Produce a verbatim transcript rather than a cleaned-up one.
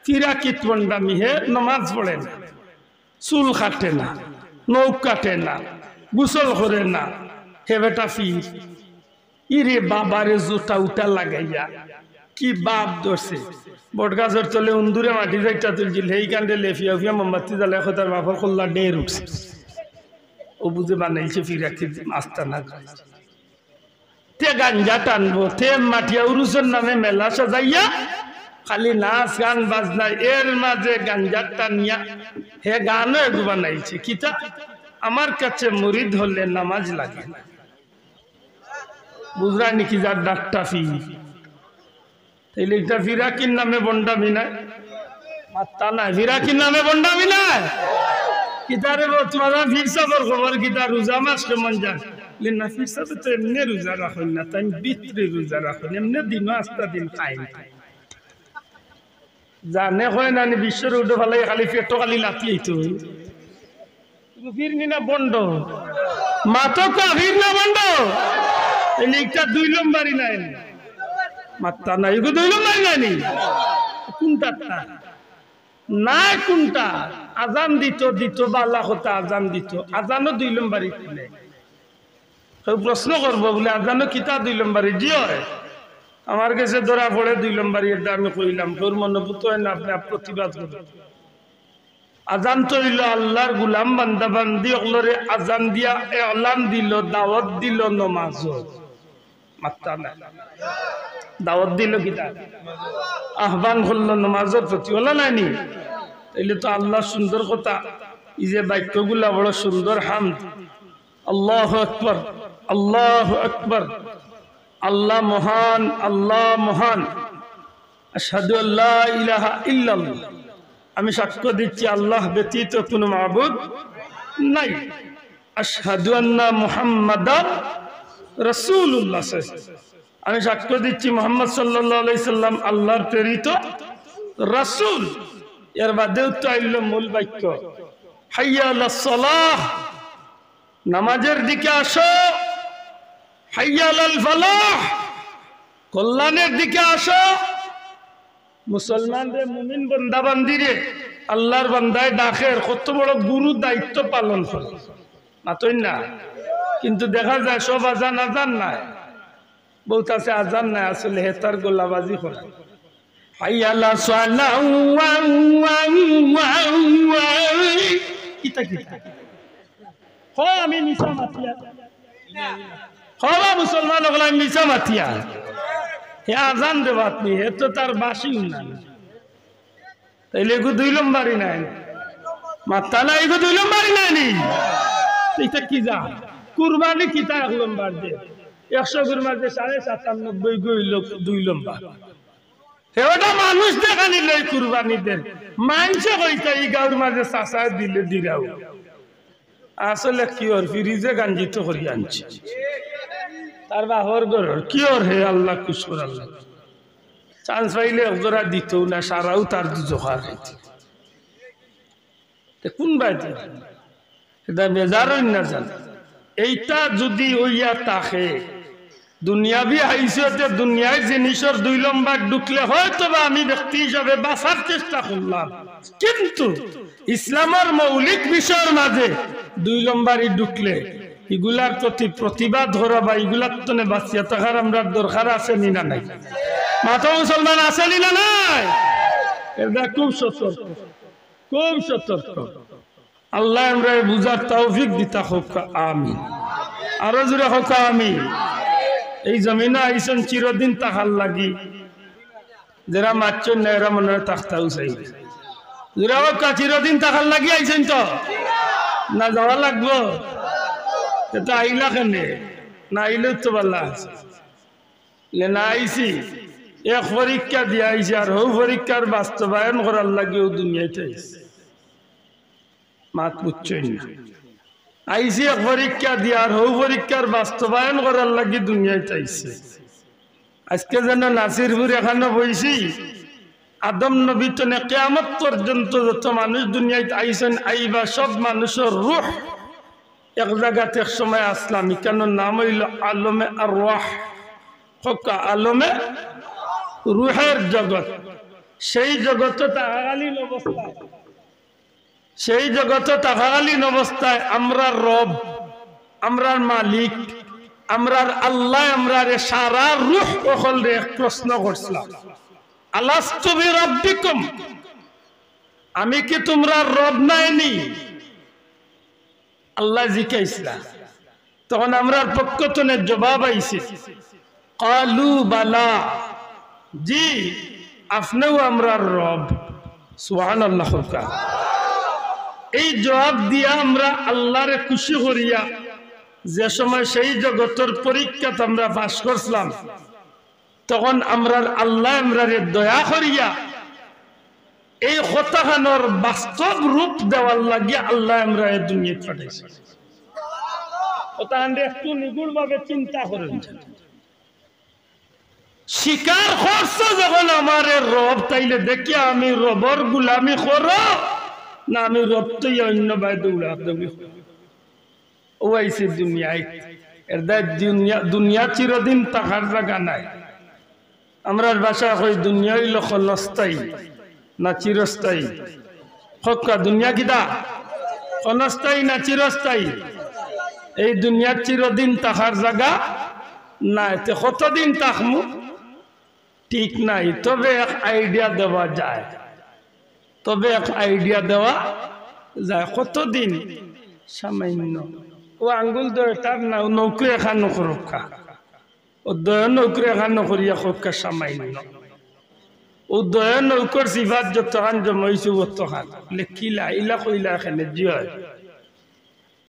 ফিরাকিত ভন্ডামি, হে নমাজ পড়ে না, চুল কাটে না, নখ কাটে না, গোসল করে না, হে বেটা ফির। ইরে বাবারে, জুতা উতা লাগাইয়া কি বাপ ধরছে। বটগাছর তলে উন্দুরে মাটি যাইতা তুলছিল, হেইখানরে লেফিয়া উফিয়া মোমবাতি জ্বালায় কয় তার বাপর কল্লা ডের উঠছে। ও বুঝে বানাইছে ফিরাকিত আস্তানা। তে গাঞ্জা টানবো, তে মাটিয়া উরুসর নামে মেলা সাজাইয়া খালি নাচ গান বাজনা, এর মাঝে গাঞ্জা টানিয়া হে গানও এগু বানাইছে। কিতা? আমার কাছে মুরিদ হলে নামাজ লাগে না। বুঝরায় নি কিতা? ডাকটা ফির। তাইলে ইটা ফিরাকির নামে ভন্ডামি নায়? মাত্তা নাই, ফিরাকির নামে ভন্ডামি নায়? কিতারে বো, তুমারা ফির সাবর খবর কিতা, রোজা মাস কেমন যায়? লে না, ফির সাবে তো এমনে রোজা রাখইন না, তাইন ভিতরে রোজা রাখইন, এমনে দিনও আস্তা দিন খাইন। জানে কয় না নি, বিশ্বর উঠে ফালাই খালি পেটো খালি লাথি অইতো। ফির নি না ভন্ড? মাতো কা ফির না ভন্ড? এই লিখটা দুই নম্বরই নায় নি। মাত্তা নাই, ইগু দুই নম্বরই নায় নি। কোনটা তা? নাই কোনটা? আজান দিত, দিত, বালা কথা আজান দিত। আজানও দুই নম্বরই নায়। কেউ প্রশ্ন করবো বুলে, "আজানও কিতা দুই নম্বরই?" জি অয়, আমার গেছে ধরা পড়ে দুই নম্বরই, এটা আমি কইলাম। কেউর মনোভূত অয় না, আপনে আপ প্রতিবাদ করইন। আজান তো অইলো আল্লার গুলাম বান্দা বান্দি অকলরে আজান দিয়া এলান দিলো, দাওয়াত দিলো নমাজর। মাত্তা নাই। দাওয়াত দিলো কিতা? আহ্বান করলো নমাজর প্রতি, অলা নায় নি? তাইলে তো আল্লার সুন্দর কথা, এই যে বাক্যগুলা বড় সুন্দর হামদ। আল্লাহু আকবার, আল্লাহু আকবার। আল্লাহ মহান, আল্লাহ মহান। আশহাদু আল্লা ইলাহা ইল্লাল্লাহ, আমি সাক্ষ্য দিচ্ছি আল্লাহ ব্যতীত কোনো মাবুদ নাই। আশহাদু আন্না মুহাম্মাদান রাসূলুল্লাহ। আমি সাক্ষ্য দিচ্ছি মুহাম্মদ সাল্লাল্লাহু আলাইহি সাল্লাম আল্লাহর প্রেরিত রাসূল। এর বাদেও তো আইলো মূল বাক্য, হাইয়া আলাস সালাহ, নামাজের দিকে আসো, হাইয়া আলাল ফালাহ, কল্যাণের দিকে আসো। মুসলমানরে, মুমিন বান্দা বান্দিরে আল্লার বান্দায় ডাকের, কত বড় গুরু দায়িত্ব পালন করে, মাতইন না? কিন্তু দেখা যায় সব আজান আজান নায়, বউত আছে আজান নায়, আসলে হেতার গলাবাজি করে। হাইয়া আলা সালাহ, ওয়া, ওয়া, ওয়া, ওয়া। কিতা, কিতা? কও আমি মিছা মাতিয়া। কও বা মুসলমান অকল আমি মিছা মাতিয়া। হে আজান দেবাত নি, হে তো তার বাসি উন্না না। তাইলে এগু দুই নম্বরই নায় নি। মাত্তা নাই, এগু দুই নম্বরই নায় নি। ইটা কি যা? কুরবানি কিতা এক নম্বর দে? একশো গুর মাঝে সাড়ে সাতানব্বই গু অইলো দুই নম্বর। হে ওটা মানুষ দেখানি লই কুরবানি দের। মানষে কইতা ই গাউর মাঝে চাচায় দিলে দিরাও। আসলে কি ওর ফ্রিজে গাঞ্জিত করি আনছে। তার বাপর ঘরর কি ওর হে আল্লাহ কুশকর আল্লাহ। চান্স পাইলে এক জোড়া দিতও না, সারাও তার দুজখার খাইতে। তে কোন বায়দি? এটা বেজার অইন না জান। এইটা যদি অইয়া থাকে, দুনিয়াবি হাইসিয়তে দুনিয়ার জিনিসর দুই লম্বার ঢুকলে হয়তো বা আমি ব্যক্তি হিসাবে বাঁচার চেষ্টা করলাম, কিন্তু ইসলামর মৌলিক বিষয়র মাঝে দুই লম্বারি ঢুকলে ইগুলার প্রতি প্রতিবাদ করা বা ইগুলার তনে বাঁচিয়া থাকার আমরার দরকার আছে নি না নাই? মাতো মুসলমান আছে নি না নাই? এটা খুব সতর্ক, খুব সতর্ক। আল্লায় আমরারে বুঝার তৌফিক দিতা কউক্কা, আমিন। আরো জোরে কউক্কা, আমিন। এই জমিনো আইছইন চিরদিন থাকার লাগি। যেরা মাতছইন না, এরা মনে অয় থাকতাউ চাইন। জোরে কউক্কা, চিরদিন থাকার লাগি আইছইন তো? না যাওয়া লাগবো? তে আইলা কেনে? না আইলেও তো ভালা আছে। লে না আইছি, এক পরীক্ষা দিয়া আইছি, আর হউ পরীক্ষার বাস্তবায়ন করার লাগি অউ দুনিয়াত আইছি। মাত বুঝছইন না। আইছি এক পরীক্ষা দিয়া, আর হউ পরীক্ষার বাস্তবায়ন করার লাগি দুনিয়াত আইছি। আজকে যেন নাসিরপুর এখানো বইছি, আদম নবী তনে কিয়ামত পর্যন্ত যত মানুষ দুনিয়াত আইছইন, আইবা, সব মানুষর রুহ এক জাগাত এক সময় আছলা, ইখানর নাম অইলো আলমে আরওয়াহ। কউক্কা, আলমে রুহের জগৎ। সেই জগতো থাকাকালীন অবস্থায়, সেই জগতো থাকাকালীন অবস্থায় আমরার রব, আমরার মালিক, আমরার আল্লায় আমরারে সারা রুহ অকলরে এক প্রশ্ন করছিলা, "আলাস্তু বিরাব্বিকুম, আমি কি তুমরার রব নায়নি?" আল্লায় জিকাইছিলা। তখন আমরার পক্ষ তনে জবাব আইছে, "ক্বালু বালা, জি, আপনেউ আমরার রব।" সুবহানাল্লাহ কউক্কা। এই জবাব দিয়া আমরা আল্লারে খুশি করিয়া যে সময় সেই জগতর পরীক্ষাত আমরা পাশ করছিলাম, তখন আমরার আল্লায় আমরারে দয়া করিয়া এই কথাখানর বাস্তব রূপ দেওয়ার লাগিয়া আল্লায় আমরারে দুনিয়াত পাঠাইছে। কথাখানরে একটু নিগুড়ভাবে চিন্তা করইন। স্বীকার করছো যখন আমারে রব, তাইলে দেখিয়া আমি রবর গুলামি করো না আমি রব থইয়া অইন্য বায় দৌড়াদৌড়ি করো? অউ আইছে দুনিয়াত। এর দায় দুনিয়া, দুনিয়া চিরদিন থাকার জাগা নায়। আমরার ভাষায় কই, দুনিয়া অইলো ক্ষণস্থায়ী না চিরস্থায়ী? কউক্কা, দুনিয়া কিতা? ক্ষণস্থায়ী না চিরস্থায়ী? এই দুনিয়াত চিরদিন থাকার জাগা নায়। তে কতদিন থাকমু? ঠিক নাই, তবে এক idea দেওয়া যায়, তবে এক idea দেওয়া যায়। কতদিন? সামান্য। অউ আঙ্গুল দুইটার না, নৌকরি এখান করউক্কা, অউ দুইও নৌকরি এখান করিয়া কউক্কা সামান্য। অউ দুইও নৌকর সিফাত যতখান জমাইছে অতখান। লেখিলা, ইলা কইলা কেনে, জি অয়।